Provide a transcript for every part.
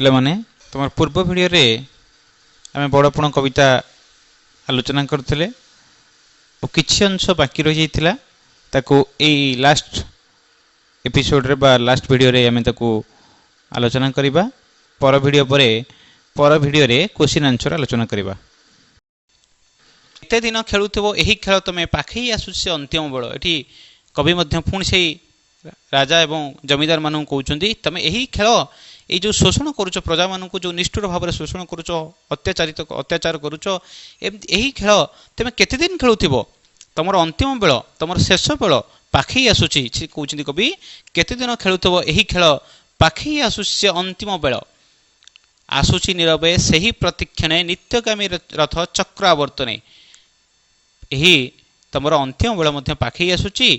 ପିଲାମାନେ, ତୁମର ପୂର୍ବ ଭିଡ଼ିଓରେ ଆମେ ବଡ଼ପଣ କବିତା ଆଲୋଚନା କରୁଥିଲେ ଓ କିଛି ଅଂଶ ବାକି ରହିଯାଇଥିଲା। ତାକୁ ଏଇ ଲାଷ୍ଟ ଏପିସୋଡ଼ରେ ବା ଲାଷ୍ଟ ଭିଡ଼ିଓରେ ଆମେ ତାକୁ ଆଲୋଚନା କରିବା। ପର ଭିଡ଼ିଓ ପରେ ପର ଭିଡ଼ିଓରେ କୋଶ୍ଚିନ୍ ଆନ୍ସର ଆଲୋଚନା କରିବା। କେତେ ଦିନ ଖେଳୁଥିବ ଏହି ଖେଳ ତମେ, ପାଖେଇ ଆସୁଛି ସେ ଅନ୍ତିମ ବେଳ। ଏଠି କବି ମଧ୍ୟ ପୁଣି ସେଇ ରାଜା ଏବଂ ଜମିଦାରମାନଙ୍କୁ କହୁଛନ୍ତି, ତମେ ଏହି ଖେଳ, ଏଇ ଯେଉଁ ଶୋଷଣ କରୁଛ ପ୍ରଜାମାନଙ୍କୁ, ଯେଉଁ ନିଷ୍ଠୁର ଭାବରେ ଶୋଷଣ କରୁଛ, ଅତ୍ୟାଚାରିତ ଅତ୍ୟାଚାର କରୁଛ, ଏମିତି ଏହି ଖେଳ ତମେ କେତେ ଦିନ ଖେଳୁଥିବ? ତମର ଅନ୍ତିମ ବେଳ, ତମର ଶେଷ ବେଳ ପାଖେଇ ଆସୁଛି। ସେ କହୁଛନ୍ତି କବି, କେତେ ଦିନ ଖେଳୁଥିବ ଏହି ଖେଳ, ପାଖେଇ ଆସୁଛି ସେ ଅନ୍ତିମ ବେଳ। ଆସୁଛି ନିରବେ ସେହି ପ୍ରତିକ୍ଷଣେ ନିତ୍ୟଗାମୀ ରଥ ଚକ୍ର ଆବର୍ତ୍ତନେ। ଏହି ତମର ଅନ୍ତିମ ବେଳ ମଧ୍ୟ ପାଖେଇ ଆସୁଛି।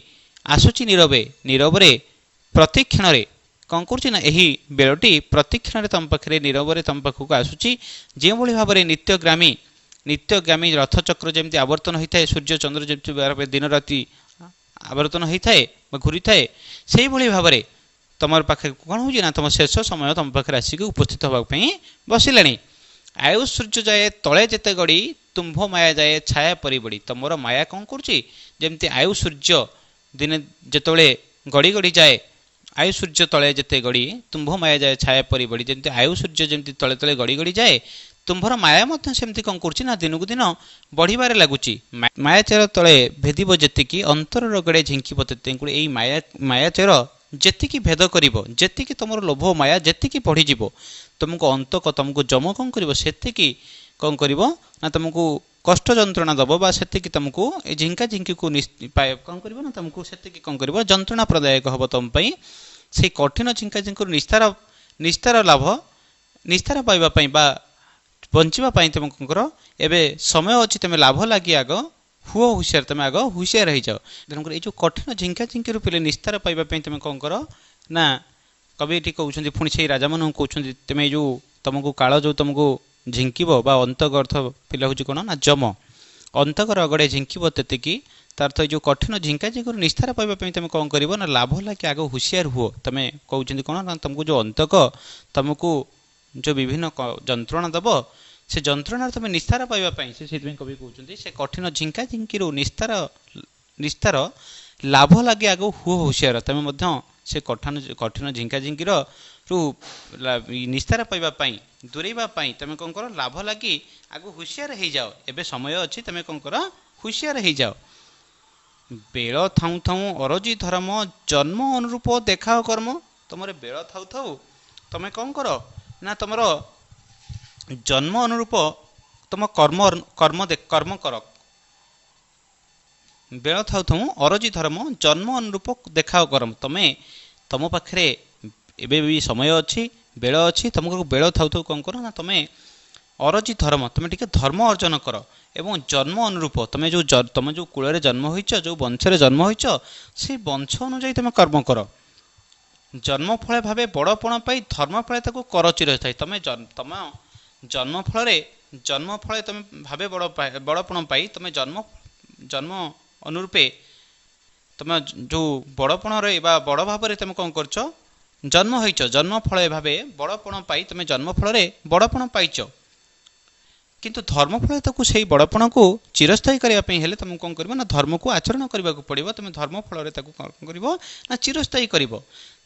ଆସୁଛି ନିରବେ, ନିରବରେ, ପ୍ରତିକ୍ଷଣରେ କ'ଣ କରୁଛି ନା ଏହି ବେଳଟି ପ୍ରତିକ୍ଷଣରେ ତମ ପାଖରେ ନିରବରେ ତମ ପାଖକୁ ଆସୁଛି। ଯେଉଁଭଳି ଭାବରେ ନିତ୍ୟଗାମୀ ରଥଚକ୍ର ଯେମିତି ଆବର୍ତ୍ତନ ହୋଇଥାଏ, ସୂର୍ଯ୍ୟ ଚନ୍ଦ୍ର ଯେମିତି ଦିନ ରାତି ଆବର୍ତ୍ତନ ହୋଇଥାଏ ବା ଘୁରିଥାଏ, ସେଇଭଳି ଭାବରେ ତମର ପାଖରେ କ'ଣ ହେଉଛି ନା ତମ ଶେଷ ସମୟ ତମ ପାଖରେ ଆସିକି ଉପସ୍ଥିତ ହେବା ପାଇଁ ବସିଲାଣି। ଆୟୁ ସୂର୍ଯ୍ୟ ଯାଏ ତଳେ ଯେତେ ଗଡ଼ି, ତୁମ୍ଭ ମାୟା ଯାଏ ଛାୟା ପରି ବଡ଼ି। ତମର ମାୟା କ'ଣ କରୁଛି? ଯେମିତି ଆୟୁ ସୂର୍ଯ୍ୟ ଦିନେ ଯେତେବେଳେ ଗଡ଼ି ଗଡ଼ି ଯାଏ, ଆୟୁ ସୂର୍ଯ୍ୟ ତଳେ ଯେତେ ଗଡ଼ି, ତୁମ୍ଭ ମାୟା ଯାଏ ଛାୟା ପରି ବଡ଼ି। ଯେମିତି ଆୟୁ ସୂର୍ଯ୍ୟ ଯେମିତି ତଳେ ତଳେ ଗଡ଼ି ଗଡ଼ି ଯାଏ, ତୁମ୍ଭର ମାୟା ମଧ୍ୟ ସେମିତି କ'ଣ କରୁଛି ନା ଦିନକୁ ଦିନ ବଢ଼ିବାରେ ଲାଗୁଛି। ମାୟାଚେର ତଳେ ଭେଦିବ ଯେତିକି, ଅନ୍ତର ରଗଡ଼େ ଝିଙ୍କିବ ତେତେ। ଏଇ ମାୟାଚେର ଯେତିକି ଭେଦ କରିବ, ଯେତିକି ତୁମର ଲୋଭ ମାୟା ଯେତିକି ବଢ଼ିଯିବ, ତୁମକୁ ଅନ୍ତକ, ତୁମକୁ ଯମ କ'ଣ କରିବ? ସେତିକି କ'ଣ କରିବ ନା ତୁମକୁ କଷ୍ଟ ଯନ୍ତ୍ରଣା ଦେବ ବା ସେତିକି ତୁମକୁ ଏ ଝିଙ୍କା ଝିଙ୍କିକୁ କ'ଣ କରିବ ନା ତୁମକୁ ସେତିକି କ'ଣ କରିବ, ଯନ୍ତ୍ରଣା ପ୍ରଦାୟକ ହେବ ତୁମ ପାଇଁ। ସେଇ କଠିନ ଝିଙ୍କା ଝିଙ୍କିରୁ ନିସ୍ତାର ଲାଭ, ନିସ୍ତାର ପାଇବା ପାଇଁ ବା ବଞ୍ଚିବା ପାଇଁ ତୁମେ କ'ଣ କର? ଏବେ ସମୟ ଅଛି, ତୁମେ ଲାଭ ଲାଗି ଆଗ ହୁଅ ହୁସିଆର। ତୁମେ ଆଗ ହୁସିଆର ହେଇଯାଅ। ତେଣୁକରି ଏଇ ଯେଉଁ କଠିନ ଝିଙ୍କା ଝିଙ୍କିରୁ ପିଲେ ନିସ୍ତାର ପାଇବା ପାଇଁ ତୁମେ କ'ଣ କର ନା କବି ଏଠି କହୁଛନ୍ତି, ପୁଣି ସେଇ ରାଜାମାନଙ୍କୁ କହୁଛନ୍ତି, ତୁମେ ଏଇ ଯେଉଁ ତୁମକୁ କାଳ ଯେଉଁ ତୁମକୁ ଝିଙ୍କିବ ବା ଅନ୍ତକ ଅର୍ଥ ପିଲା ହେଉଛି କ'ଣ ନା ଯମ। ଅନ୍ତକ ରଗଡ଼େ ଝିଙ୍କିବ ତେତିକି, ତାର ଅର୍ଥ ଏଇ ଯେଉଁ କଠିନ ଝିଙ୍କା ଝିଙ୍କିରୁ ନିସ୍ତାର ପାଇବା ପାଇଁ ତୁମେ କ'ଣ କରିବ ନା ଲାଭ ଲାଗି ଆଗ ହୁସିଆର ହୁଅ। ତୁମେ କହୁଛନ୍ତି କ'ଣ ନା ତୁମକୁ ଯେଉଁ ଅନ୍ତକ ତୁମକୁ ଯେଉଁ ବିଭିନ୍ନ ଯନ୍ତ୍ରଣା ଦେବ, ସେ ଯନ୍ତ୍ରଣାରୁ ତୁମେ ନିସ୍ତାର ପାଇବା ପାଇଁ ସେ ସେଥିପାଇଁ କବି କହୁଛନ୍ତି, ସେ କଠିନ ଝିଙ୍କା ଝିଙ୍କିରୁ ନିସ୍ତାର ଲାଭ ଲାଗି ଆଗ ହୁଅ ହୁସିଆର। ତୁମେ ମଧ୍ୟ ସେ କଠିନ ଝିଙ୍କା ଝିଙ୍କିର ରୁ ନିସ୍ତାର ପାଇବା ପାଇଁ, ଦୂରେଇବା ପାଇଁ ତୁମେ କ'ଣ କର? ଲାଭ ଲାଗି ଆଗ ହୁସିଆର ହେଇଯାଅ। ଏବେ ସମୟ ଅଛି, ତୁମେ କ'ଣ କର? ହୁସିଆର ହେଇଯାଅ। ବେଳ ଥାଉଁ ଥାଉଁ ଅରଜି ଧର୍ମ, ଜନ୍ମ ଅନୁରୂପ ଦେଖାଅ କର୍ମ। ତୁମର ବେଳ ଥାଉ ଥାଉ ତୁମେ କ'ଣ କର ନା ତୁମର ଜନ୍ମ ଅନୁରୂପ ତୁମ କର୍ମ କର। ବେଳ ଥାଉ ଥାଉଁ ଅରଜି ଧର୍ମ, ଜନ୍ମ ଅନୁରୂପ ଦେଖାଅ କର୍ମ। ତମେ ତମ ପାଖରେ ଏବେ ବି ସମୟ ଅଛି, ବେଳ ଅଛି, ତମକୁ ବେଳ ଥାଉ ଥାଉ କ'ଣ କର ନା ତମେ ଅରଜି ଧର୍ମ, ତମେ ଟିକେ ଧର୍ମ ଅର୍ଜନ କର ଏବଂ ଜନ୍ମ ଅନୁରୂପ ତମେ ଯେଉଁ କୂଳରେ ଜନ୍ମ ହୋଇଛ, ଯେଉଁ ବଂଶରେ ଜନ୍ମ ହୋଇଛ, ସେଇ ବଂଶ ଅନୁଯାୟୀ ତମେ କର୍ମ କର। ଜନ୍ମ ଫଳେ ଭାବେ ବଡ଼ପଣ ପାଇ, ଧର୍ମ ଫଳେ ତାକୁ କର ଚିରସ୍ଥାୟୀ। ତମେ ତମ ଜନ୍ମ ଫଳରେ ତମେ ଭାବେ ବଡ଼ପଣ ପାଇ, ତମେ ଜନ୍ମ ଅନୁରୂପେ ତମେ ଯେଉଁ ବଡ଼ପଣରେ ବା ବଡ଼ ଭାବରେ ତମେ କ'ଣ କରୁଛ? ଜନ୍ମ ହୋଇଛ। ଜନ୍ମ ଫଳେ ଭାବେ ବଡ଼ପଣ ପାଇ, ତମେ ଜନ୍ମ ଫଳରେ ବଡ଼ପଣ ପାଇଛ, କିନ୍ତୁ ଧର୍ମ ଫଳରେ ତାକୁ ସେଇ ବଡ଼ପଣକୁ ଚିରସ୍ଥାୟୀ କରିବା ପାଇଁ ହେଲେ ତମକୁ କ'ଣ କରିବ ନା ଧର୍ମକୁ ଆଚରଣ କରିବାକୁ ପଡ଼ିବ। ତମେ ଧର୍ମ ଫଳରେ ତାକୁ କ'ଣ କରିବ ନା ଚିରସ୍ଥାୟୀ କରିବ।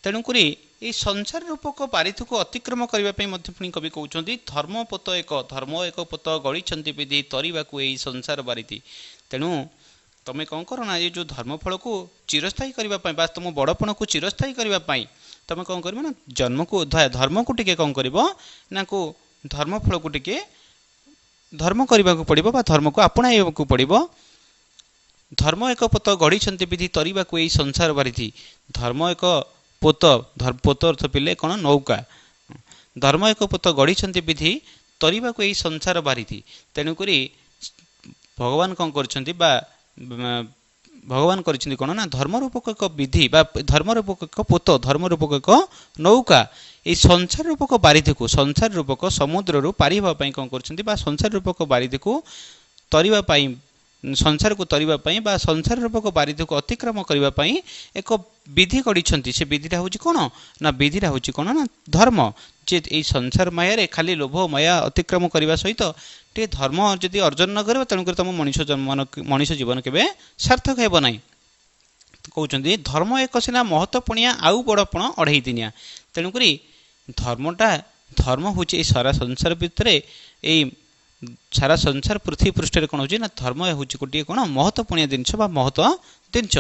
ତେଣୁକରି ଏଇ ସଂସାର ରୂପକ ବାରିଧିକୁ ଅତିକ୍ରମ କରିବା ପାଇଁ ମଧ୍ୟ ପୁଣି କବି କହୁଛନ୍ତି, ଧର୍ମ ଏକ ପୋତ ଗଢ଼ିଛନ୍ତି ବିଧି, ତରିବାକୁ ଏଇ ସଂସାର ବାରିଧି। ତେଣୁ ତମେ କ'ଣ କର ନା ଏଇ ଯେଉଁ ଧର୍ମଫଳକୁ ଚିରସ୍ଥାୟୀ କରିବା ପାଇଁ ବା ତୁମ ବଡ଼ପଣକୁ ଚିରସ୍ଥାୟୀ କରିବା ପାଇଁ ତମେ କ'ଣ କରିବ ନା ଜନ୍ମକୁ ଧର୍ମକୁ ଟିକେ କ'ଣ କରିବ ନା କୁ ଧର୍ମଫଳକୁ ଟିକେ ଧର୍ମ କରିବାକୁ ପଡ଼ିବ ବା ଧର୍ମକୁ ଆପଣାଇବାକୁ ପଡ଼ିବ। ଧର୍ମ ଏକ ପୋତ ଗଢ଼ିଛନ୍ତି ବିଧି, ତରିବାକୁ ଏଇ ସଂସାର ବାରିଧି। ଧର୍ମ ଏକ ପୋତ, ପୋତ ଅର୍ଥ ପିଲେ କ'ଣ? ନୌକା। ଧର୍ମ ଏକ ପୋତ ଗଢ଼ିଛନ୍ତି ବିଧି, ତରିବାକୁ ଏଇ ସଂସାର ବାରିଧି। ତେଣୁକରି ଭଗବାନ କ'ଣ କରିଛନ୍ତି ବା ଭଗବାନ କରିଛନ୍ତି କ'ଣ ନା ଧର୍ମ ରୂପକ ଏକ ବିଧି ବା ଧର୍ମ ରୂପକ ଏକ ପୋତ, ଧର୍ମ ରୂପକ ଏକ ନୌକା ଏଇ ସଂସାର ରୂପକ ବାରିଧିକୁ, ସଂସାର ରୂପକ ସମୁଦ୍ରରୁ ପାରି ହେବା ପାଇଁ କ'ଣ କରୁଛନ୍ତି ବା ସଂସାର ରୂପକ ବାରିଧିକୁ ତରିବା ପାଇଁ, ସଂସାରକୁ ତରିବା ପାଇଁ ବା ସଂସାର ରୂପକ ବାରିଧିକୁ ଅତିକ୍ରମ କରିବା ପାଇଁ ଏକ ବିଧି କରିଛନ୍ତି। ସେ ବିଧିଟା ହେଉଛି କ'ଣ ନା ବିଧିଟା ହେଉଛି କ'ଣ ନା ଧର୍ମ। ଯେ ଏଇ ସଂସାର ମାୟାରେ ଖାଲି ଲୋଭ ମାୟା ଅତିକ୍ରମ କରିବା ସହିତ ଟିକେ ଧର୍ମ ଯଦି ଅର୍ଜନ ନ କରିବ, ତେଣୁକରି ତୁମ ମଣିଷ ଜନ୍ମ, ମଣିଷ ଜୀବନ କେବେ ସାର୍ଥକ ହେବ ନାହିଁ। କହୁଛନ୍ତି, ଧର୍ମ ଏକ ସିନା ମହତ ପଣିଆ, ଆଉ ବଡ଼ପଣ ଅଢ଼େଇ ଦିନିଆ। ତେଣୁକରି ଧର୍ମଟା, ଧର୍ମ ହେଉଛି ଏଇ ସାରା ସଂସାର ଭିତରେ, ଏଇ ସାରା ସଂସାର ପୃଥିବୀ ପୃଷ୍ଠରେ କ'ଣ ହେଉଛି ନା ଧର୍ମ ହେଉଛି ଗୋଟିଏ କ'ଣ ମହତ୍ୱପୂର୍ଣ୍ଣ ଜିନିଷ ବା ମହତ୍ଵ ଜିନିଷ।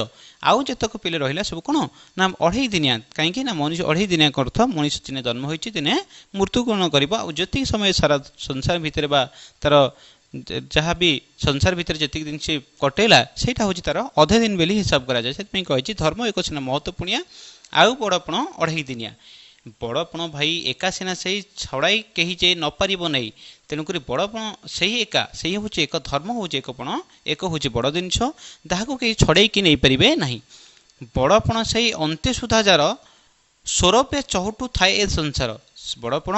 ଆଉ ଯେତକ ପିଲା ରହିଲା ସବୁ କ'ଣ ନା ଅଢ଼େଇ ଦିନିଆ। କାହିଁକି ନା ମଣିଷ ଅଢ଼େଇ ଦିନିଆ ଅର୍ଥ ମଣିଷ ଦିନେ ଜନ୍ମ ହୋଇଛି, ଦିନେ ମୃତ୍ୟୁବରଣ କରିବ। ଆଉ ଯେତିକି ସମୟ ସାରା ସଂସାର ଭିତରେ ବା ତାର ଯାହା ବି ସଂସାର ଭିତରେ ଯେତିକି ଜିନିଷ କଟେଇଲା, ସେଇଟା ହେଉଛି ତାର ଅଧେ ଦିନ ବୋଲି ହିସାବ କରାଯାଏ। ସେଥିପାଇଁ କହିଛି, ଧର୍ମ ଏକ ସିନା ମହତ୍ୱପୂର୍ଣ୍ଣିଆ, ଆଉ ବଡ଼ପଣ ଅଢ଼େଇ ଦିନିଆ। ବଡ଼ପଣ ଭାଇ ଏକା ସିନା ସେଇ, ଛଡ଼ାଇ କେହି ଯେ ନପାରିବ ନାହିଁ। ତେଣୁକରି ବଡ଼ପଣ ସେଇ ଏକା, ସେଇ ହେଉଛି ଏକ, ଧର୍ମ ହେଉଛି ଏକ ପଣ, ଏକ ହେଉଛି ବଡ଼ ଜିନିଷ, ତାହାକୁ କେହି ଛଡ଼େଇକି ନେଇପାରିବେ ନାହିଁ। ବଡ଼ପଣ ସେଇ ଅନ୍ତେ ସୁଦ୍ଧା ଯାର, ସ୍ୱରୂପେ ଚହଟୁ ଥାଏ ଏ ସଂସାର। ବଡ଼ପଣ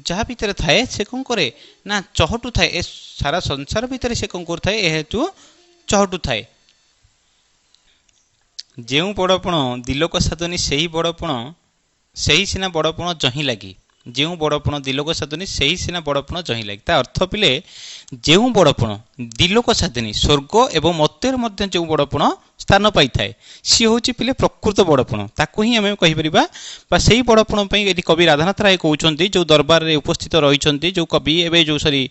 ଯାହା ଭିତରେ ଥାଏ, ସେ କ'ଣ କରେ ନା ଚହଟୁ ଥାଏ ଏ ସାରା ସଂସାର ଭିତରେ। ସେ କ'ଣ କରୁଥାଏ? ଏ ହେତୁ ଚହଟୁ ଥାଏ। ଯେଉଁ ବଡ଼ପଣ ଦିଲୋକ ସାଧନୀ ସେହି ବଡ଼ପଣ, ସେହି ସିନା ବଡ଼ପଣ ଜହିଁ ଲାଗି। ଯେଉଁ ବଡ଼ପଣ ଦିଲୋକ ସାଧନୀ ସେହି ସିନା ବଡ଼ପଣ ଜହିଁ ଲାଗି। ତା ଅର୍ଥ ପିଲେ, ଯେଉଁ ବଡ଼ପଣ ଦିଲୋକ ସାଧିନୀ, ସ୍ୱର୍ଗ ଏବଂ ମତ୍ୟରେ ମଧ୍ୟ ଯେଉଁ ବଡ଼ପଣ ସ୍ଥାନ ପାଇଥାଏ, ସିଏ ହେଉଛି ପିଲେ ପ୍ରକୃତ ବଡ଼ପଣ। ତାକୁ ହିଁ ଆମେ କହିପାରିବା ବା ସେଇ ବଡ଼ପଣ ପାଇଁ ଏଠି କବି ରାଧାନାଥ ରାୟ କହୁଛନ୍ତି, ଯେଉଁ ଦରବାରରେ ଉପସ୍ଥିତ ରହିଛନ୍ତି ଯେଉଁ କବି ଏବେ ଯେଉଁ ସରି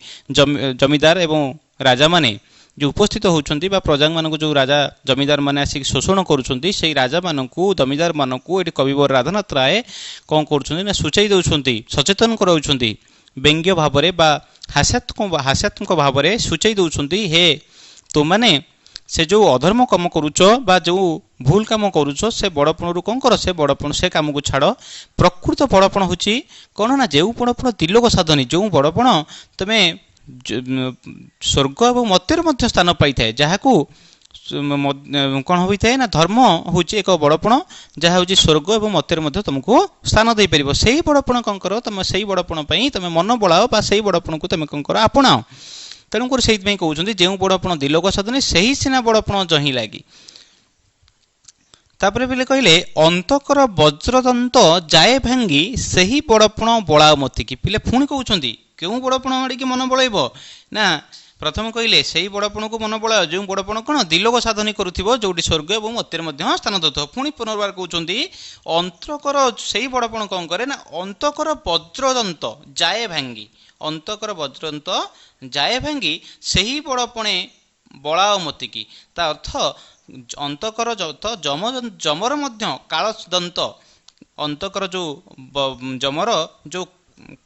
ଜମିଦାର ଏବଂ ରାଜାମାନେ ଯେଉଁ ଉପସ୍ଥିତ ହେଉଛନ୍ତି ବା ପ୍ରଜାମାନଙ୍କୁ ଯେଉଁ ରାଜା ଜମିଦାର ମାନେ ଆସିକି ଶୋଷଣ କରୁଛନ୍ତି, ସେଇ ରାଜାମାନଙ୍କୁ ଜମିଦାରମାନଙ୍କୁ ଏଠି କବିବର ରାଧାନାଥ ରାୟ କ'ଣ କରୁଛନ୍ତି ନା ସୂଚାଇ ଦେଉଛନ୍ତି, ସଚେତନ କରାଉଛନ୍ତି, ବ୍ୟଙ୍ଗ୍ୟ ଭାବରେ ବା ହାସ୍ୟାତ୍ମକ ଭାବରେ ସୂଚାଇ ଦେଉଛନ୍ତି, ହେ ତୁମାନେ ସେ ଯେଉଁ ଅଧର୍ମ କାମ କରୁଛ ବା ଯେଉଁ ଭୁଲ କାମ କରୁଛ, ସେ ବଡ଼ପଣରୁ କ'ଣ କର, ସେ ବଡ଼ପଣ ସେ କାମକୁ ଛାଡ଼। ପ୍ରକୃତ ବଡ଼ପଣ ହେଉଛି କ'ଣ ନା ଯେଉଁ ବଡ଼ପଣ ତିଲୋକ ସାଧନୀ, ଯେଉଁ ବଡ଼ପଣ ତୁମେ ସ୍ୱର୍ଗ ଏବଂ ମତ୍ୟରେ ମଧ୍ୟ ସ୍ଥାନ ପାଇଥାଏ, ଯାହାକୁ କ'ଣ ହୋଇଥାଏ ନା ଧର୍ମ ହେଉଛି ଏକ ବଡ଼ପଣ, ଯାହା ହେଉଛି ସ୍ୱର୍ଗ ଏବଂ ମତ୍ୟରେ ମଧ୍ୟ ତୁମକୁ ସ୍ଥାନ ଦେଇପାରିବ। ସେଇ ବଡ଼ପଣ କ'ଣ କର ତୁମେ, ସେଇ ବଡ଼ପଣ ପାଇଁ ତୁମେ ମନ ବଳାଅ ବା ସେଇ ବଡ଼ପଣକୁ ତୁମେ କ'ଣ କର, ଆପଣାଅ। ତେଣୁକରି ସେଇଥିପାଇଁ କହୁଛନ୍ତି, ଯେଉଁ ବଡ଼ପଣ ଦିଲୋକ ସାଧନୀ ସେହି ସିନା ବଡ଼ପଣ ଜହିଁ ଲାଗି। ତାପରେ ପିଲେ କହିଲେ, ଅନ୍ତକର ବଜ୍ରଦନ୍ତ ଯାଏ ଭାଙ୍ଗି ସେହି ବଡ଼ପଣ ବଳାଅ ମତିକି। ପିଲେ ପୁଣି କହୁଛନ୍ତି, କେଉଁ ବଡ଼ପଣ ଆଡ଼ିକି ମନ ବଳାଇବ ନା ପ୍ରଥମ କହିଲେ ସେଇ ବଡ଼ପଣକୁ ମନ ବଳାଅ ଯେଉଁ ବଡ଼ପଣ କ'ଣ ଦିଲୋକ ସାଧନୀ କରୁଥିବ, ଯେଉଁଠି ସ୍ୱର୍ଗ ଏବଂ ମତ୍ୟରେ ମଧ୍ୟ ସ୍ଥାନ ଦେଉଥିବ। ପୁଣି ପୁନର୍ବାର କହୁଛନ୍ତି, ଅନ୍ତକର ସେଇ ବଡ଼ପଣ କ'ଣ କରେ ନା ଅନ୍ତକର ବଜ୍ରଦନ୍ତ ଯାଏ ଭାଙ୍ଗି, ଅନ୍ତକର ବଜ୍ରଦନ୍ତ ଯାଏ ଭାଙ୍ଗି ସେହି ବଡ଼ପଣେ ବଳାଅ ମତିକି। ତା ଅର୍ଥ ଅନ୍ତକର ଯମ, ଯମର ମଧ୍ୟ କାଳ ଦନ୍ତ, ଅନ୍ତକର ଯେଉଁ ଯମର ଯେଉଁ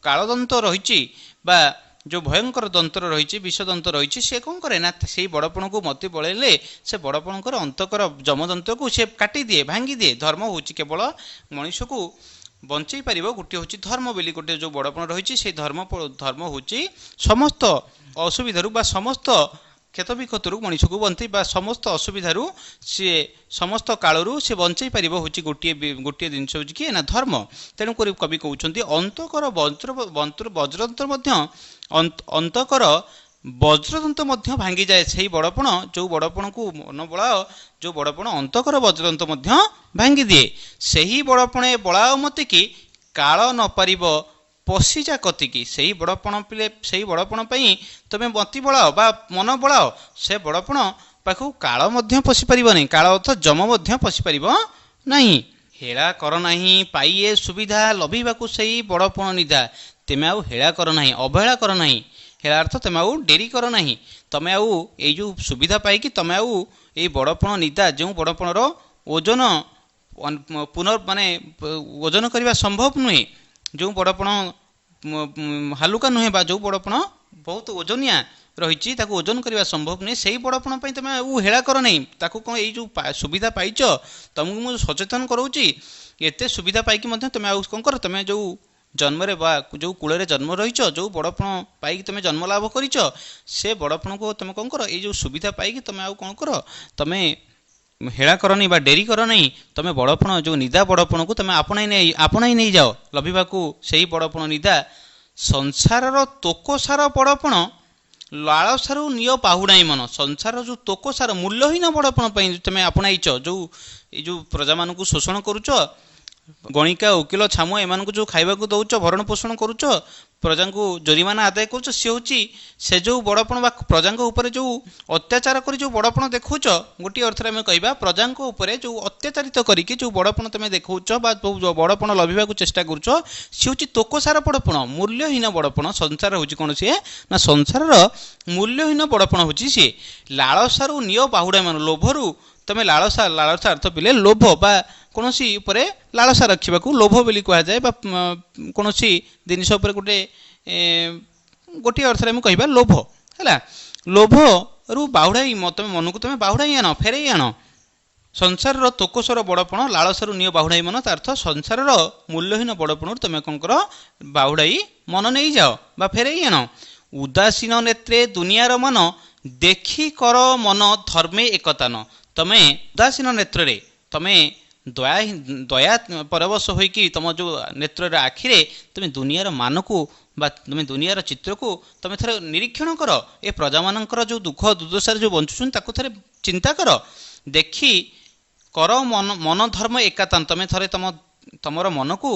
କାଳଦନ୍ତ ରହିଛି ବା ଯେଉଁ ଭୟଙ୍କର ଦନ୍ତ୍ର ରହିଛି, ବିଷଦନ୍ତ ରହିଛି, ସେ କ'ଣ କରେ ନା ସେଇ ବଡ଼ପଣକୁ ମତି ବଳେଇଲେ ସେ ବଡ଼ପଣଙ୍କର ଅନ୍ତକର ଯମଦନ୍ତକୁ ସେ କାଟିଦିଏ, ଭାଙ୍ଗିଦିଏ। ଧର୍ମ ହେଉଛି କେବଳ ମଣିଷକୁ ବଞ୍ଚେଇ ପାରିବ, ଗୋଟିଏ ହେଉଛି ଧର୍ମ ବୋଲି ଗୋଟିଏ ଯେଉଁ ବଡ଼ପଣ ରହିଛି, ସେଇ ଧର୍ମ, ଧର୍ମ ହେଉଛି ସମସ୍ତ ଅସୁବିଧାରୁ ବା ସମସ୍ତ କ୍ଷତବିକ୍ଷତରୁ ମଣିଷକୁ ବଞ୍ଚେଇ ବା ସମସ୍ତ ଅସୁବିଧାରୁ ସିଏ ସମସ୍ତ କାଳରୁ ସେ ବଞ୍ଚେଇ ପାରିବ ହେଉଛି ଗୋଟିଏ ଜିନିଷ ହେଉଛି କିଏ ନା ଧର୍ମ। ତେଣୁକରି କବି କହୁଛନ୍ତି, ଅନ୍ତକର ବଜ୍ର ବଜ୍ରଦନ୍ତ ମଧ୍ୟ, ଅନ୍ତକର ବଜ୍ରଦନ୍ତ ମଧ୍ୟ ଭାଙ୍ଗିଯାଏ ସେଇ ବଡ଼ପଣ, ଯେଉଁ ବଡ଼ପଣକୁ ମନ ବଳାଅ, ଯେଉଁ ବଡ଼ପଣ ଅନ୍ତକର ବଜ୍ରଦନ୍ତ ମଧ୍ୟ ଭାଙ୍ଗିଦିଏ। ସେହି ବଡ଼ପଣେ ବଳାଅ ମତିକି, କାଳ ନପାରିବ ପଶିଯା କତିକି। ସେଇ ବଡ଼ପଣ ପିଲେ, ସେଇ ବଡ଼ପଣ ପାଇଁ ତୁମେ ମତି ବଳାଅ ବା ମନ ବଳାଅ, ସେ ବଡ଼ପଣ ପାଖକୁ କାଳ ମଧ୍ୟ ପଶିପାରିବ ନାହିଁ। କାଳ ଅର୍ଥ ଯମ ମଧ୍ୟ ପଶିପାରିବ ନାହିଁ। ହେଳା କର ନାହିଁ ପାଇ ଏ ସୁବିଧା, ଲଭିବାକୁ ସେଇ ବଡ଼ପଣ ନିଦା। ତେମେ ଆଉ ହେଳା କର ନାହିଁ, ଅବହେଳା କର ନାହିଁ। ହେଳା ଅର୍ଥ ତେମେ ଆଉ ଡେରି କର ନାହିଁ। ତମେ ଆଉ ଏଇ ଯେଉଁ ସୁବିଧା ପାଇକି ତମେ ଆଉ ଏଇ ବଡ଼ପଣ ନିଦା, ଯେଉଁ ବଡ଼ପଣର ଓଜନ ପୁନର୍ ମାନେ ଓଜନ କରିବା ସମ୍ଭବ ନୁହେଁ, ଯେଉଁ ବଡ଼ପଣ ହାଲୁକା ନୁହେଁ ବା ଯେଉଁ ବଡ଼ପଣ ବହୁତ ଓଜନିଆ ରହିଛି, ତାକୁ ଓଜନ କରିବା ସମ୍ଭବ ନୁହେଁ, ସେଇ ବଡ଼ପଣ ପାଇଁ ତମେ ଆଉ ହେଳା କର ନାହିଁ। ତାକୁ କ'ଣ ଏଇ ଯେଉଁ ସୁବିଧା ପାଇଛ, ତମକୁ ମୁଁ ସଚେତନ କରାଉଛି, ଏତେ ସୁବିଧା ପାଇକି ମଧ୍ୟ ତମେ ଆଉ କ'ଣ କର, ତମେ ଯେଉଁ ଜନ୍ମରେ ବା ଯେଉଁ କୂଳରେ ଜନ୍ମ ରହିଛ, ଯେଉଁ ବଡ଼ପଣ ପାଇକି ତମେ ଜନ୍ମ ଲାଭ କରିଛ, ସେ ବଡ଼ପଣକୁ ତମେ କ'ଣ କର, ଏଇ ଯେଉଁ ସୁବିଧା ପାଇକି ତମେ ଆଉ କ'ଣ କର, ତମେ ହେଳା କରନି ବା ଡେରି କର ନାହିଁ। ତମେ ବଡ଼ପଣ ଯେଉଁ ନିଦା ବଡ଼ପଣକୁ ତମେ ଆପଣେଇ ନେଇଯାଅ ଲଭିବାକୁ ସେଇ ବଡ଼ପଣ ନିଦା। ସଂସାରର ତୋକସାର ବଡ଼ପଣ ଲାଳସାରୁ ନିଅ ପାହୁଡ଼ାଇ ମନ। ସଂସାରର ଯେଉଁ ତୋକସାର ମୂଲ୍ୟହୀନ ବଡ଼ପଣ ପାଇଁ ତମେ ଆପଣେଇଛ, ଯେଉଁ ଏଇ ଯେଉଁ ପ୍ରଜାମାନଙ୍କୁ ଶୋଷଣ କରୁଛ, ଗଣିକା, ଓକିଲ, ଛାମୁଆ ଏମାନଙ୍କୁ ଯେଉଁ ଖାଇବାକୁ ଦେଉଛ, ଭରଣ ପୋଷଣ କରୁଛ, ପ୍ରଜାଙ୍କୁ ଜୋରିମାନା ଆଦାୟ କରୁଛ, ସେ ହେଉଛି ସେ ଯେଉଁ ବଡ଼ପଣ ବା ପ୍ରଜାଙ୍କ ଉପରେ ଯେଉଁ ଅତ୍ୟାଚାର କରି ଯେଉଁ ବଡ଼ପଣ ଦେଖାଉଛ। ଗୋଟିଏ ଅର୍ଥରେ ଆମେ କହିବା, ପ୍ରଜାଙ୍କ ଉପରେ ଯେଉଁ ଅତ୍ୟାଚାରିତ କରିକି ଯେଉଁ ବଡ଼ପଣ ତୁମେ ଦେଖାଉଛ ବା ଯେଉଁ ବଡ଼ପଣ ଲଭିବାକୁ ଚେଷ୍ଟା କରୁଛ, ସେ ହେଉଛି ତୋକସାର ବଡ଼ପଣ, ମୂଲ୍ୟହୀନ ବଡ଼ପଣ। ସଂସାର ହେଉଛି କ'ଣ ସିଏ ନା ସଂସାରର ମୂଲ୍ୟହୀନ ବଡ଼ପଣ ହେଉଛି ସିଏ। ଲାଳସାରୁ ନିଅ ବାହୁଡ଼ା ମାନ, ଲୋଭରୁ ତୁମେ ଲାଳସା, ଲାଳସା ଅର୍ଥ ପିଲେ ଲୋଭ ବା କୌଣସି ଉପରେ ଲାଳସା ରଖିବାକୁ ଲୋଭ ବୋଲି କୁହାଯାଏ, ବା କୌଣସି ଜିନିଷ ଉପରେ ଗୋଟେ ଗୋଟିଏ ଅର୍ଥରେ ଆମେ କହିବା ଲୋଭ ହେଲା। ଲୋଭରୁ ବାହୁଡ଼ାଇ ତମେ ମନକୁ ତମେ ବାହୁଡ଼ାଇ ଆଣ, ଫେରେଇ ଆଣ। ସଂସାରର ତୋକସର ବଡ଼ପଣ ଲାଳସାରୁ ନିଅ ବାହୁଡ଼ାଇ ମନ, ତା ଅର୍ଥ ସଂସାରର ମୂଲ୍ୟହୀନ ବଡ଼ପଣରୁ ତମେ କ'ଣ କର, ବାହୁଡ଼ାଇ ମନ ନେଇଯାଅ ବା ଫେରେଇ ଆଣ। ଉଦାସୀନ ନେତ୍ରେ ଦୁନିଆର ମନ ଦେଖି କର ମନ ଧର୍ମେ ଏକତାନ। ତମେ ଉଦାସୀନ ନେତ୍ରରେ, ତମେ ଦୟା ପରବଶ ହୋଇକି ତମ ଯେଉଁ ନେତ୍ରରେ, ଆଖିରେ ତୁମେ ଦୁନିଆର ମାନକୁ ବା ତୁମେ ଦୁନିଆର ଚିତ୍ରକୁ ତୁମେ ଥରେ ନିରୀକ୍ଷଣ କର। ଏ ପ୍ରଜାମାନଙ୍କର ଯେଉଁ ଦୁଃଖ ଦୁର୍ଦ୍ଦଶାରେ ଯେଉଁ ବଞ୍ଚୁଛନ୍ତି, ତାକୁ ଥରେ ଚିନ୍ତା କର। ଦେଖି କର ମନ, ମନ ଧର୍ମ ଏକାତାନ। ତମେ ଥରେ ତମର ମନକୁ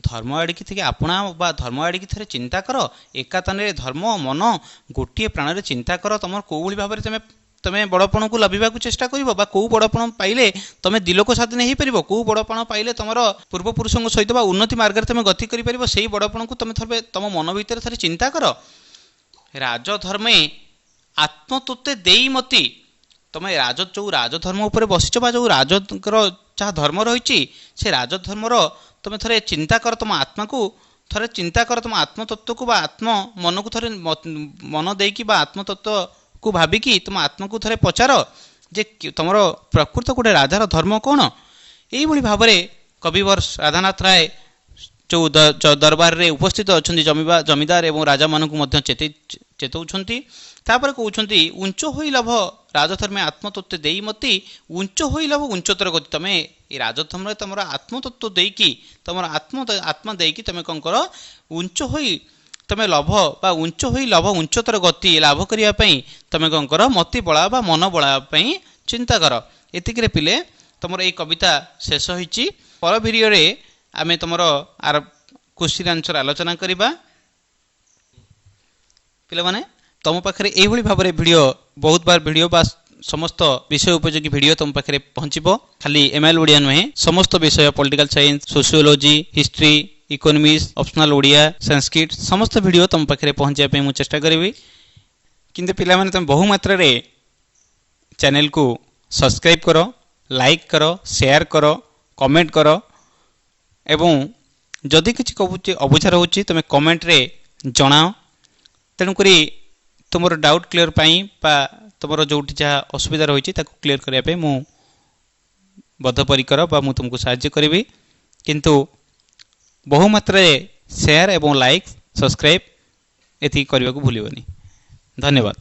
ଧର୍ମ ଆଡ଼ିକି ଟିକେ ଆପଣା ବା ଧର୍ମ ଆଡ଼ିକି ଥରେ ଚିନ୍ତା କର। ଏକାତାନରେ ଧର୍ମ ମନ ଗୋଟିଏ ପ୍ରାଣରେ ଚିନ୍ତା କର, ତମର କେଉଁଭଳି ଭାବରେ ତମେ ବଡ଼ପଣକୁ ଲଭିବାକୁ ଚେଷ୍ଟା କରିବ ବା କେଉଁ ବଡ଼ପଣ ପାଇଲେ ତମେ ଦିଲୋକ ସାଧନ ହେଇପାରିବ, କେଉଁ ବଡ଼ପଣ ପାଇଲେ ତମର ପୂର୍ବପୁରୁଷଙ୍କ ସହିତ ବା ଉନ୍ନତି ମାର୍ଗରେ ତମେ ଗତି କରିପାରିବ, ସେଇ ବଡ଼ପଣକୁ ତମେ ଥରେ ତମ ମନ ଭିତରେ ଥରେ ଚିନ୍ତା କର। ରାଜଧର୍ମେ ଆତ୍ମତତ୍ତ୍ୱେ ଦେଇ ମତି। ତମେ ରାଜ ଯେଉଁ ରାଜଧର୍ମ ଉପରେ ବସିଛ ବା ଯେଉଁ ରାଜଙ୍କର ଯାହା ଧର୍ମ ରହିଛି, ସେ ରାଜଧର୍ମର ତମେ ଥରେ ଚିନ୍ତା କର, ତମ ଆତ୍ମାକୁ ଥରେ ଚିନ୍ତା କର, ତମ ଆତ୍ମତତ୍ତ୍ୱକୁ ବା ଆତ୍ମ ମନକୁ ଥରେ ମନ ଦେଇକି ବା ଆତ୍ମତତ୍ତ୍ୱକୁ ଭାବିକି ତୁମ ଆତ୍ମାକୁ ଥରେ ପଚାର ଯେ ତମର ପ୍ରକୃତ ଗୋଟେ ରାଜାର ଧର୍ମ କ'ଣ। ଏଇଭଳି ଭାବରେ କବିବର ରାଧାନାଥ ରାୟ ଯେଉଁ ଦରବାରରେ ଉପସ୍ଥିତ ଅଛନ୍ତି ଜମିବା ଜମିଦାର ଏବଂ ରାଜାମାନଙ୍କୁ ମଧ୍ୟ ଚେତଉଛନ୍ତି। ତାପରେ କହୁଛନ୍ତି, ଉଞ୍ଚ ହୋଇ ଲଭ ରାଜଧର୍ମେ ଆତ୍ମତତ୍ତ୍ୱ ଦେଇ ମତି, ଉଞ୍ଚ ହୋଇ ଲଭ ଉଞ୍ଚତର ଗତି। ତମେ ଏ ରାଜଧର୍ମରେ ତମର ଆତ୍ମତତ୍ତ୍ୱ ଦେଇକି, ତମର ଆତ୍ମା ଦେଇକି ତମେ କ'ଣ କର, ଉଞ୍ଚ ହୋଇ ତମେ ଲଭ ବା ଉଞ୍ଚ ହୋଇ ଲଭ ଉଞ୍ଚତର ଗତି ଲାଭ କରିବା ପାଇଁ ତମେ କ'ଣ କର, ମତି ବଳା ବା ମନ ବଳାଇବା ପାଇଁ ଚିନ୍ତା କର। ଏତିକିରେ ପିଲେ ତମର ଏଇ କବିତା ଶେଷ ହୋଇଛି। ପର ଭିଡ଼ିଓରେ ଆମେ ତମର ଆର କୋଶ୍ଚିନ୍ ଆନ୍ସର ଆଲୋଚନା କରିବା। ପିଲାମାନେ, ତମ ପାଖରେ ଏଇଭଳି ଭାବରେ ଭିଡ଼ିଓ, ବହୁତ ବାର ଭିଡ଼ିଓ ବା ସମସ୍ତ ବିଷୟ ଉପଯୋଗୀ ଭିଡ଼ିଓ ତୁମ ପାଖରେ ପହଞ୍ଚିବ। ଖାଲି ଏମ୍ଆଇଏଲ୍ ଓଡ଼ିଆ ନୁହେଁ, ସମସ୍ତ ବିଷୟ political science, sociology, history, economics, optional Odia, Sanskrit, ସମସ୍ତ ଭିଡ଼ିଓ ତୁମ ପାଖରେ ପହଞ୍ଚିବା ପାଇଁ ମୁଁ ଚେଷ୍ଟା କରିବି। କିନ୍ତୁ ପିଲାମାନେ, ତୁମେ ବହୁ ମାତ୍ରାରେ ଚ୍ୟାନେଲକୁ ସବସ୍କ୍ରାଇବ୍ କର, ଲାଇକ୍ କର, ସେୟାର କର, କମେଣ୍ଟ କର ଏବଂ ଯଦି କିଛି କହୁଛି ଅବୁଝା ରହୁଛି, ତୁମେ କମେଣ୍ଟରେ ଜଣାଅ। ତେଣୁକରି ତୁମର ଡାଉଟ୍ କ୍ଲିୟର ପାଇଁ ବା ତୁମର ଯେଉଁଠି ଯାହା ଅସୁବିଧା ରହିଛି ତାକୁ କ୍ଲିୟର କରିବା ପାଇଁ ମୁଁ ବଦ୍ଧପରିକର ବା ମୁଁ ତୁମକୁ ସାହାଯ୍ୟ କରିବି। କିନ୍ତୁ ବହୁ ମାତ୍ରାରେ ସେୟାର ଏବଂ ଲାଇକ୍, ସବସ୍କ୍ରାଇବ୍ ଏତିକି କରିବାକୁ ଭୁଲିବନି। ଧନ୍ୟବାଦ।